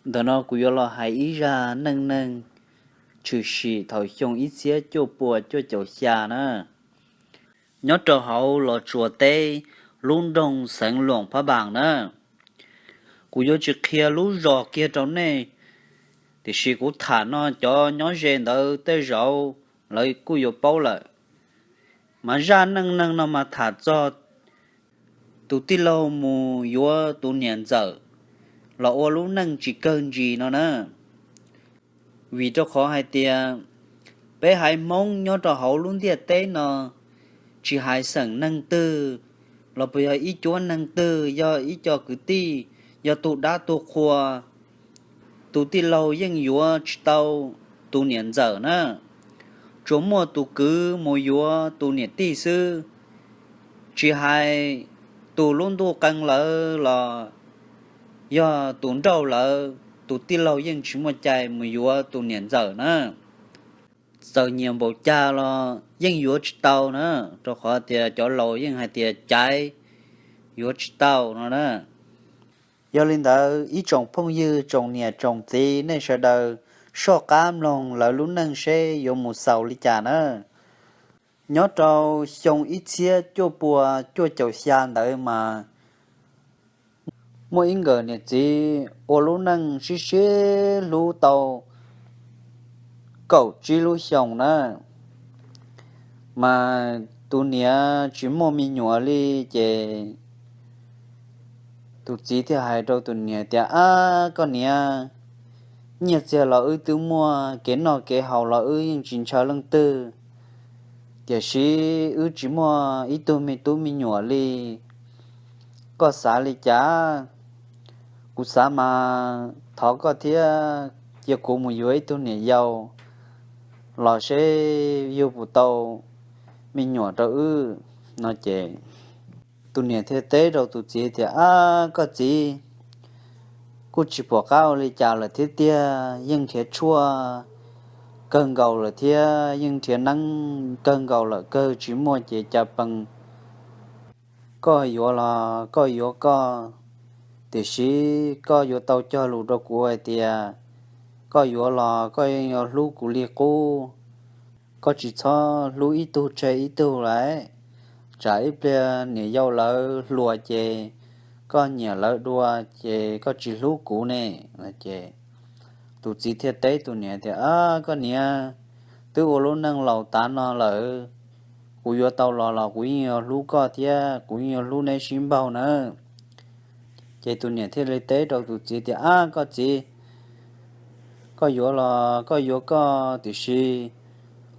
Ntawm no kuv yuav los hais ib zaj neej neeg tshwm sim thaum xyoo ib txhiab cuaj pua cuaj caum xya na, nyob rau hauv Los Tsuas teb, lub nroog xeev Luam Phab Npaas na. Kuv yuav tsis qhia lub zos kiag rau nej, tiam sis kuv tham no cov nyob ze ntawd tej zaum lawv kuj yuav paub lawm. Mas zaj neej neeg no mas tham txog tus tij laug mus yuav tus niam ntxawm los ua lub neej tsis kawg ntsis no na. Vim rau qhov hais tias peb haiv Hmoob nyob rau hauv lub ntiaj teb no, tsis hais xeem neeg twg los puas yog ib cuab neeg twg, yog ib co kwv tij, yog tus dab tus qhua, tus tij laug yeej yuav tsis tau tus niam ntxawm na. Tsuas muaj tus kwv mus yuav tus niam tij xwb. Tsis hais tus lub ntuj qee lawm los yog tus nrauj lawm, tus tij laug yeej tsis muaj cai mus yuav tus niam ntxawm na. Txawm nyiam npaum cas los yeej yuav tsis tau na, rau qhov tias cov laus yeej hais tias caiv yuav tsis tau no na. Yog li ntawd ib tsoom phooj ywg, tsoom niam tsoom txiv, nej sawv daws soj qab mloog lawv lub neej seb yuav mus xaus li cas na. Nyob rau xyoo ib txhiab cuaj pua cuaj caum xya ntawd mas muaj ib nkawm niam txiv ua lub neej sib sib hlub tau kaum tsib lub xyoos na, mas tus niam tsis muaj me nyuam li ces tus txiv thiaj hais rau tus niam tias, Ab, koj niam, nyiaj txiag los wb twb muaj, kev noj kev haus los wb yeej tsis ntshaw leej twg, tiam sis wb tsis muaj ib tug me tub me nyuam li. Koj xav li cas? Kuv xav mas thov koj thiab cia kuv mus yuav ib tug niam yau los seb yug puas tau me nyuam rau wb no ces tus niam thiaj teb rau tus txiv tias, Ab, koj txiv, kuj tsis pom qab ua li cas lawm thiab tiag, yeej nrhiav tshuaj kawg nkaus lawm thiab yeej nrhiav neeb kawg nkaus lawm kawg tsis muaj ces cas pees koj yuav los koj yuav koj, tiam sis koj yuav tau cog lus rau kuv hais tias koj yuav los koj yeej yuav hlub kuv li qub, koj tsis txhob hlub ib tug tseg ib tug lawm. Tsam ib pliag niam yau lawv hluas ces koj nyiam lawv dua ces koj tsis hlub kuv ne. Ces tus txiv thiaj teb tus niam tias, Ab, koj niam, twb ua lub neej laus tav no lawm, kuv yuav tau los los kuv yeej yuav hlub koj thiab kuv yeej yuav hlub neb sib npaug nawb. Ces tus niam thiaj li teb rau tus txiv tias, Ab, koj txiv, koj yuav los koj yuav koj, tiam sis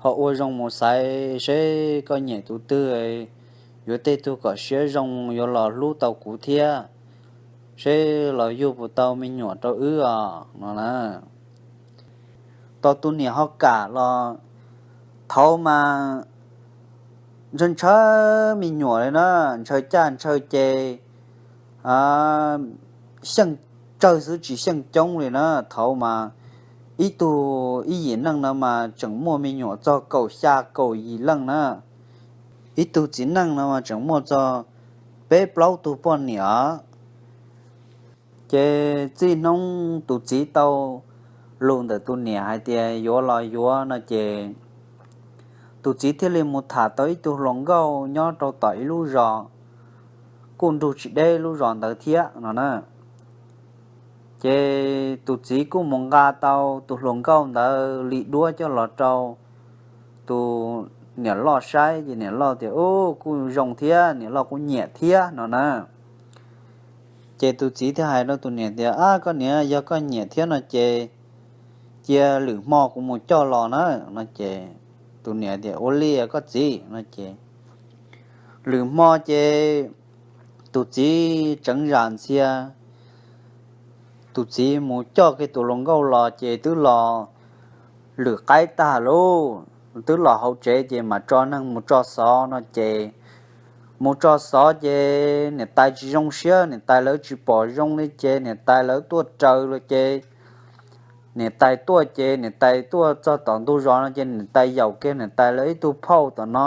ho ua zoo mus xaiv seb koj nyiam tus twg, yuav tej tug kom siab zoo yuav los hlub tau kuv thiab, seb los yug puas tau me nyuam rau wb os no na. Tau tus niam ho kam los, thaum mas ntshaw ntshaw me nyuam li na, ntshaw caj ntshaw ces xyeej tsawg xwb tsis xyeej coob li na. Thaum mas ib tug ib yim neej no mas tseem muaj me nyuam txog kaum xya kaum yim leej na, ib tug txiv neej no mas tseem muaj txog peb plaub tug poj niam. Ces txij hnub tus txiv tau lus ntawm tus niam hais tias yuav los yuav no ces tus txiv thiaj li mus tham tau ib tug hluas nkauj nyob rau tom ib lub zos kuj nrug tsis deb lub zos ntawd thiab no na. Ces tus txiv kuj mus nqa tau tus hluas nkauj ntawd li duab coj los rau tus niam loj saib ces niam loj tias, Ub, kuj zoo thiab, niam loj kuj nyiam thiab no na. Ces tus txiv thiaj hais rau tus niam tias, Ab, koj niam, yog koj nyiam thiab no ces cia lwm hmo kuv mus coj los na no ces tus niam tias, Ua li koj txiv no ces lwm hmo ces tus txiv tseev zam ntxhias, tus txiv mus coj kiag tus hluas nkauj los ces twb los lwm qaib tag lauj, twb los hauv tsev ces mam tso neeg mus tso xov no ces mus tso xov ces niam tais tsis zoo siab, niam tais lawv tsis pom zoo li ces niam tais lawv tuaj raws los ces niam tais tuaj ces niam tais tuaj txog tom ntug zos no ces niam tais yaum kiag niam tais lawv ib tug phauj tom no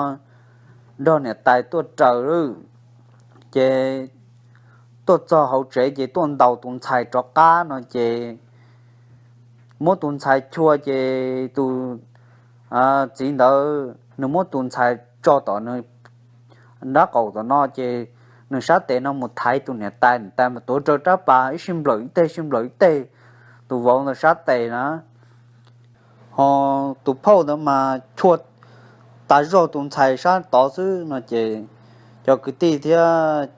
nrog niam tais tuaj raws lawm. Ces tuaj txog hauv tsev ces tuaj ntaus tus ntxhais rov qab no ces muab tus ntxhais chua ces tus txiv ntawd nws muab tus ntxhais tso tom nws nrab qaum tom no ces nws sab tes no mus thaiv tus niam tais, niam tais mas tuav rawv rab pas ib sij nplawm ib teg sij nplawm ib teg tus vauv ntawd sab tes na. Ho tus phauj ntawd mas chua tas zog tus ntxhais sab tod xwb no ces cov kwv tij thiab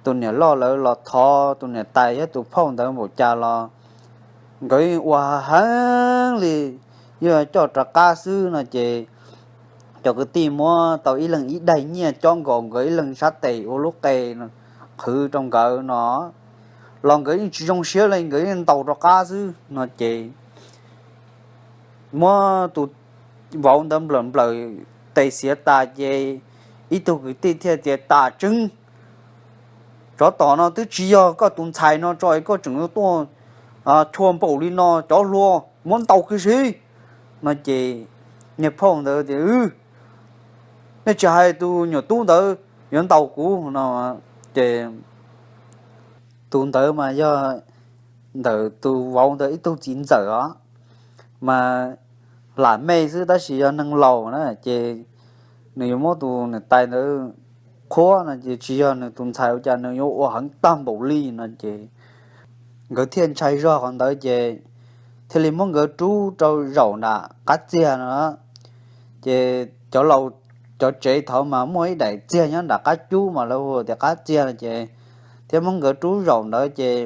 tus niam loj lawv los thov tus niam tais thiab tus phauj ntawd npaum cas los nkawd ua heev li, yuav coj rov qab xwb no ces cov kwv tij muab tau ib leeg ib daim nyiaj cob nkaus nkawd ib leeg sab tes ua lub qe qhwv rau nkawd no los nkawd yeej tsis zoo siab li, nkawd yeej ntaus rov qab xwb no ces muab tus vauv ntawd nplawm nplawm tes xiav tas ces ib tug kwv tij thiaj tias, Tam tseeb, tsov tom no twb tsis yog koj tus ntxhais no tso es koj tseem tuaj chua npaum li no, cov hluas muab ntaus kiag siv no ces niag phauj ntawd tias, Nej tsis hais tus nyuam tub ntawd yuav ntaus kuv no ces tus ntawd mas yog ntawm tus vauv ntawd ib tug txiv ntxawm os, mas lam mej xwb tab sis yog neeg laus na ces nws yuav muab tus niam tais ntawd qhuab no ces tsis yog nws tus ntxhais ua cas nws yuav ua heev tag npaum li no ces nkawd thiaj ntshai zog qhov ntawd ces thiaj li muab nkawd rub rau zaum nram qab txiag no. Ces cov laus, cov tsev thaud mas muaj ib daim txiag nyob nram qab cub mas lawv hu tias qab txiag no ces thiaj muab nkawd rub zaum ntawd ces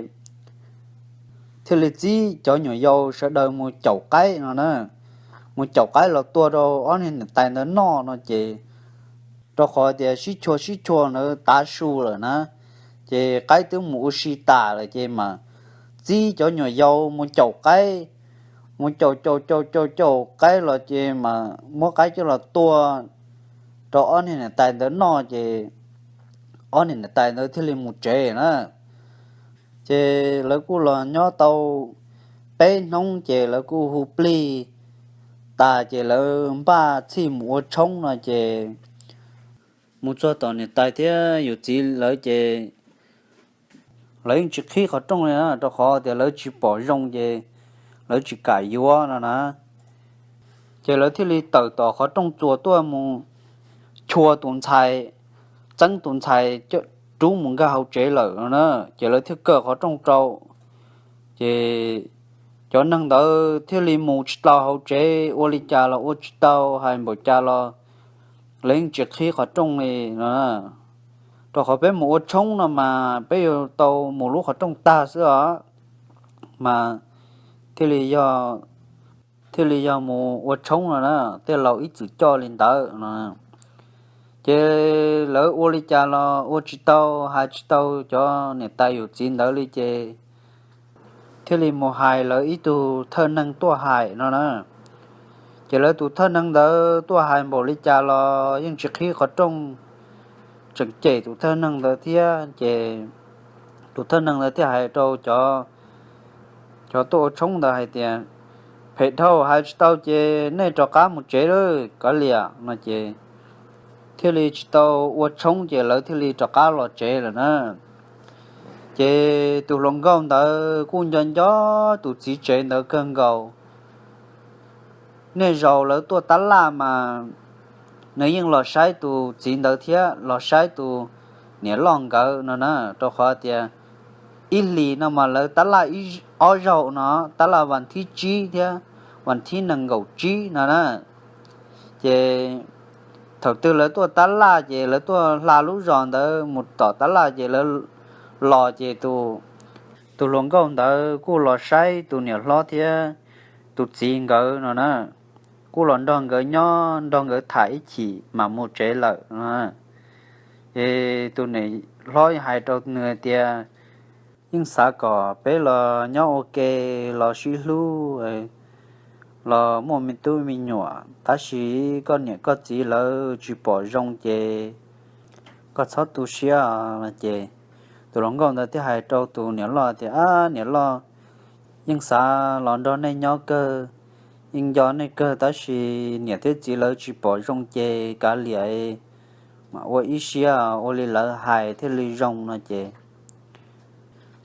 thiaj li txib cov nyuam yaus sawv daws mus caum qaib no na, mus caum qaib los tua rau ob niag niam tais ntawd noj no ces rau qhov tias sib chua sib chua ntawd tav su lawm na, ces qaib twb mus ua si tas lawm ces mas txib cov nyuam yaus mus caum qaib, mus caum caum caum caum caum qaib los ces mas muab qaib coj los tua rau ob niag niam tais ntawd noj ces ob niag niam tais ntawd thiaj li mus tsev na. Ces lawv kuj los nyob tau peb hnub ces lawv kuj hu plig tas ces lawv npaj txhij mus ua tshoob no ces mus txog tom niam tais thiab yawm txiv lawv ces lawv yeej tsis qhib qhov rooj li na, rau qhov tias lawv tsis pom zoo ces lawv tsis kam yuav no na. Ces lawv thiaj li tawm tom qhov rooj txuas tuaj mus chua tus ntxhais, txeeb tus ntxhais rub mus nkag hauv tsev lawm no na. Ces lawv thiaj kaw qhov rooj rau, ces cov neeg ntawd thiaj li mus tsis tau hauv tsev, ua li cas los ua tsis tau, hais npaum cas los lawv yeej tsis qhib qhov rooj li no. Rau qhov peb mus ua tshoob no mas peb yuav tau mus lub qhov rooj tag xwb os, mas thiaj li yog, thiaj li yog mus ua tshoob no na, tej laus ib txwm coj li ntawd no. Ces lawv ua li cas los ua tsis tau, hais tsis tau cov niam tais yawm txiv ntawd li ces thiaj li mus hais lawv ib tug thawj neeg tuaj hais no na. Ces lawv tus thawj neeg ntawd tuaj hais npaum li cas los yeej tsis qhib qhov rooj, tseem cem tus thawj neeg ntawd thiab ces tus thawj neeg ntawd thiaj hais rau cov, cov tuaj ua tshoob ntawd hais tias, Phem dhau, hais tsis tau ces nej rov qab mus tsev lawm kav liam no ces thiaj li tsis tau ua tshoob ces lawv thiaj li rov qab los tsev lawm na. Ces tus hluas nkauj ntawd kuj nco nco tus txiv tsev ntawd kawg nkaus. Niaj zaus lawv tuaj tab laj mas nws yeej los saib tus txiv ntawd thiab los saib tus niam loj nkawd no na, rau qhov tias ib hlis no mas lawv tab laj ob zaug no, tab laj vas thib tsib thiab vas thib nees nkaum tsib no na. Ces thaum twg lawv tuaj tab laj ces lawv tuaj hla lub zos ntawd mus tom tab laj ces lawv los ces tus, tus hluas nkauj ntawd kuj los saib tus niam hlob thiab tus txiv nkawd no na, kuj los nrog nkawd nyob nrog nkawd tham ib chim mas mus tsev lawm no. Ces tus niam hlob hais rau nws tias, Yeej xav kom peb los nyob ua ke, los sib hlub, los muaj me tub me nyuam, tab sis koj niam koj txiv lawv tsis pom zoo ces koj txhob tu siab no ces tus hluas nkauj ntawd thiaj hais rau tus niam loj tias, Ab niam loj, yeej xav los nrog nej nyob kawg, yeej nco nej kawg tab sis niam thiab txiv lawv tsis pom zoo ces kav liam, mas ua ib siab ua li lawv hais thiaj li zoo no ces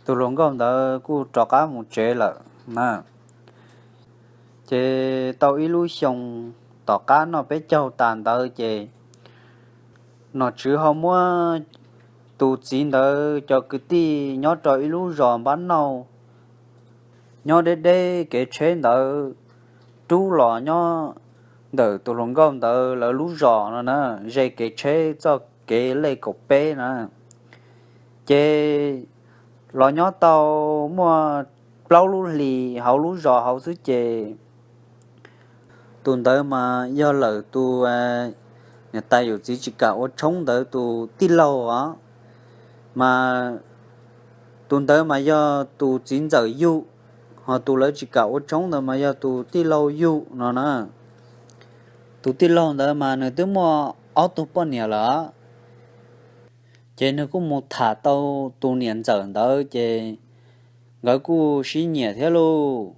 tus hluas nkauj ntawd kuj rov qab mus tsev lawm na. Ces tau ib lub xyoo tom qab noj peb caug tas ntawd ces nom tswv ho muab tus txiv ntawd cov kwv tij nyob rau ib lub zos npab nauj nyob deb deb kev tsheb ntawd rub los nyob ntawm tus hluas nkauj ntawd lawv lub zos no na, ze kev tsheb txoj kev lej kaum peb na. Ces los nyob tau muaj plaub lub hlis hauv lub zos hauv xwb ces tus ntawd mas yog lawm tus niam tais yawm txiv tsis kam ua tshoob ntawd tus tij laug os, mas tus ntawd mas yog tus txiv ntxawm yug, ho tus lawv tsis kam ua tshoob ntawd mas yog tus tij laug yug no na. Tus tij laug ntawd mas nws twb muaj ob tug poj niam lawm, ces nws kuj mus tham tau tus niam ntxawm ntawd ces nkawd kuj sib nyiam thiab lauj.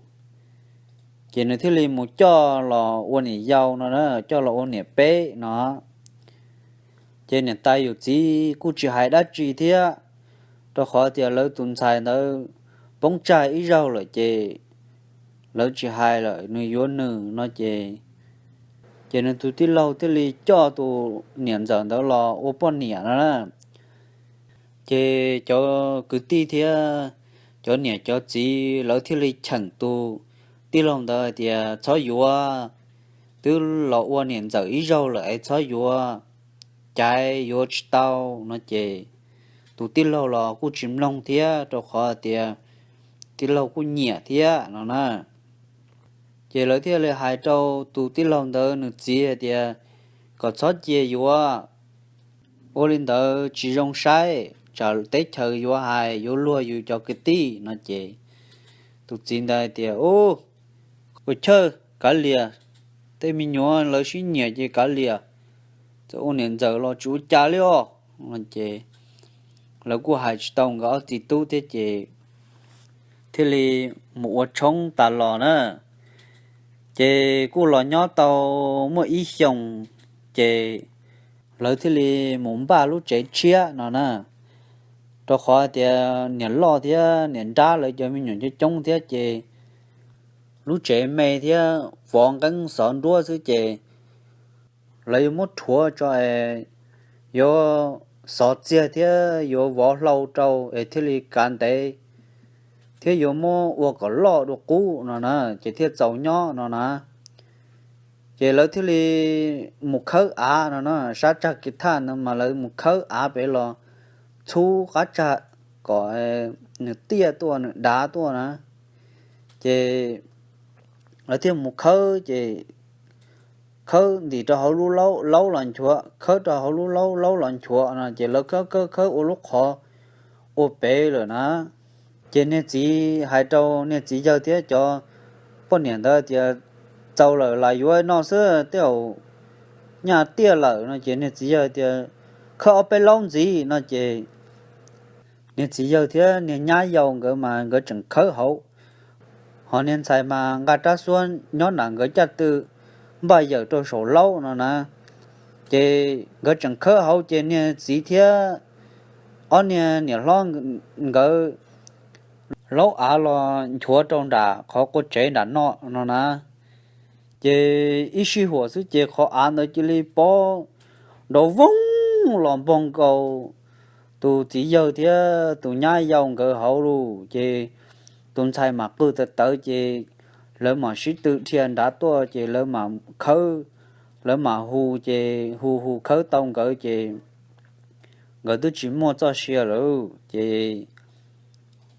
Ces nws thiaj li mus coj los ua niam yau no, coj los ua niam peb no. Ces niam tais yawm txiv kuj tsis hais dab tsi thiab, rau qhov tias lawv tus ntxhais ntawd poob tsag ib zaug lawm ces lawv tsis hais lawm, nws yuav nws no ces, ces nws tus tij laug thiaj li coj tus niam ntxawm ntawd los ua poj niam no na. Ces cov kwv tij thiab cov niam cov txiv lawv thiaj li cheem tus tij laug ntawd tias txhob yuav, twb los ua niam ntxawm ib zaug lawm es txhob yuav, caiv yuav tsis tau no ces tus tij laug los kuj tsis mloog thiab, rau qhov tias tij laug kuj nyiam thiab no na. Ces lawv thiaj li hais rau tus tij laug ntawd nws txiv hais tias kom txhob cia yuav, ua li ntawd tsis zoo saib, tsam teb chaws yuav hais yuav luag yus cov kwv tij no ces tus txiv ntawd hais tias, Ub, ua chawj kav liam, tej me nyuam lawv sib nyiam ces kav liam, txawm ua niam ntxawm los tsis ua cas li os. Ces lawv kuj hais tsis tau nkawd ob txiv tub thiab ces thiaj li mus ua tshoob tas los na. Ces kuj los nyob tau muaj ib xyoos ces lawv thiaj li mus npaj lub tsev tshiab no na, rau qhov tias niam loj thiab niam nrab lawv cov me nyuam coob coob thiab ces lub tsev me thiab vov nqeeb xov nruab xwb ces lawv yuav muab rhuav tso es yuav xov txiag thiab yuav vov hlau rau es thiaj li kav ntev, thiab yuav muab ua kom loj dua qub no na, ces thiaj txaus nyob no na. Ces lawv thiaj li mus khawb av no na, sab tsag kev thaj ntawd mas lawv mus khawb av pem los txhub qab tsag kom nws tiaj tuaj nws dav tuaj na. Ces lawv thiaj mus khawb ces khawb ntim rau hauv lub laub los nchuav, khawb rau hauv lub laub laub los nchuav no ces lawv khawb khawb khawb ua lub qhov ua pem lawm na. Ces niag txiv hais rau niag txiv yawg thiab cov poj niam ntawd tias, Txaus lawm, lam yuav no xwb, tej zaum nyaj tiaj lawm no ces niag txiv yawg tias, Khawb ob peb laub ntxiv no ces niag txiv yawg thiab niag nyab yau nkawd mas nkawd tseem khawb hauv, ho niag ntxhais mas nqa rab xuab nyob nram nkawd caj tw npaj yawm rau saum laub no na. Ces nkawd tseem khawb hauv ces niag txiv thiab ob niag niam hlob nkawd laub av los nchuav rau nram qhov qua tsev nram no no na. Ces ib sij huam xwb ces qhov av ntawd cia li pob nrov voog los npog nkaus tus txiv yawg thiab tus nyab yau nkawd hauv lawm ces tus ntxhais mam qw tawv tawv ces lawv mam sib tw dhia nrad tuaj ces lawv mam khawb, lawv mam hu ces hu hu khawb tau nkawd ces nkawd twb tsis muaj txoj sia lawm ces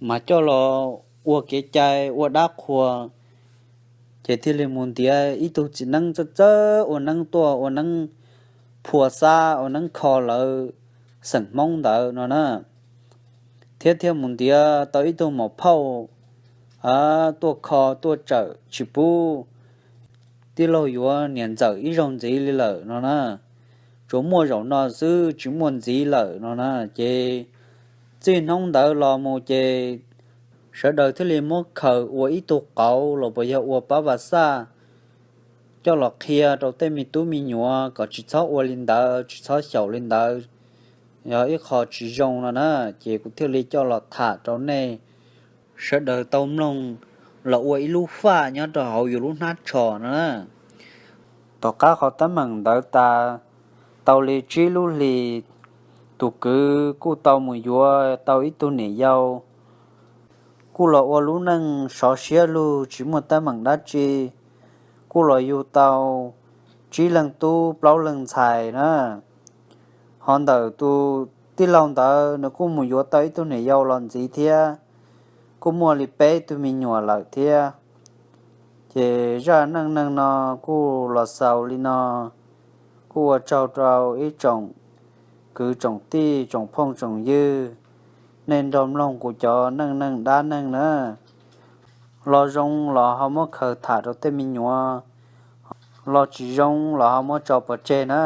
mas coj los ua kev cai ua dab qhua, ces thiaj li mus ntiav ib tug txiv neeb txawj txawj ua neeb tuaj, ua neeb phua xab ua neeb kho lawv xeem Hmoob ntawd no na, thiab thiaj mus ntiav tau ib tug maum phauj tuaj kho tuaj tsawm tsis pub tij laug yuav niam ntxawm ib zaug ntxiv li lawm no na, tsuas muaj zaum no xwb tsis muaj ntxiv lawm no na. Ces txij hnub ntawd los mus ces sawv daws thiaj li muab khaws ua ib tug qauv los puas yog ua pab vas xaj coj los qhia rau tej me tub me nyuam kom tsis txhob ua li ntawd, tsis txhob xyaum li ntawd, yog ib qho tsis zoo no na. Ces kuv thiaj li coj los tham rau nej sawv daws tau mloog los ua ib lub faj nyob rau hauv yus lub hnab tsho no na. Tom qab qhov teeb meem ntawd tas tau li tsib lub hlis, tus kwv kuj tau mus yuav tau ib tug niam yau, kuj los ua lub neej sov siab lug tsis muaj teeb meem dab tsi, kuj los yug tau tsib leeg tub plaub leeg ntxhais na. Ho ntawm tus tij laug ntawd nws kuj mus yuav tau ib tug niam yau los ntxiv thiab, kuj muaj li peb tug me nyuam lawm thiab. Ces zaj neej neeg no kuj los xaus li no, kuj ua tsaug rau ib tsoom kwv tsoom tij tsoom phooj tsoom ywg, nej nrog mloog kuv cov neej neeg dab neeg na. Los zoo los ho muab khaws tham rau tej me nyuam, los tsis zoo los ho muab tso pov tseg na.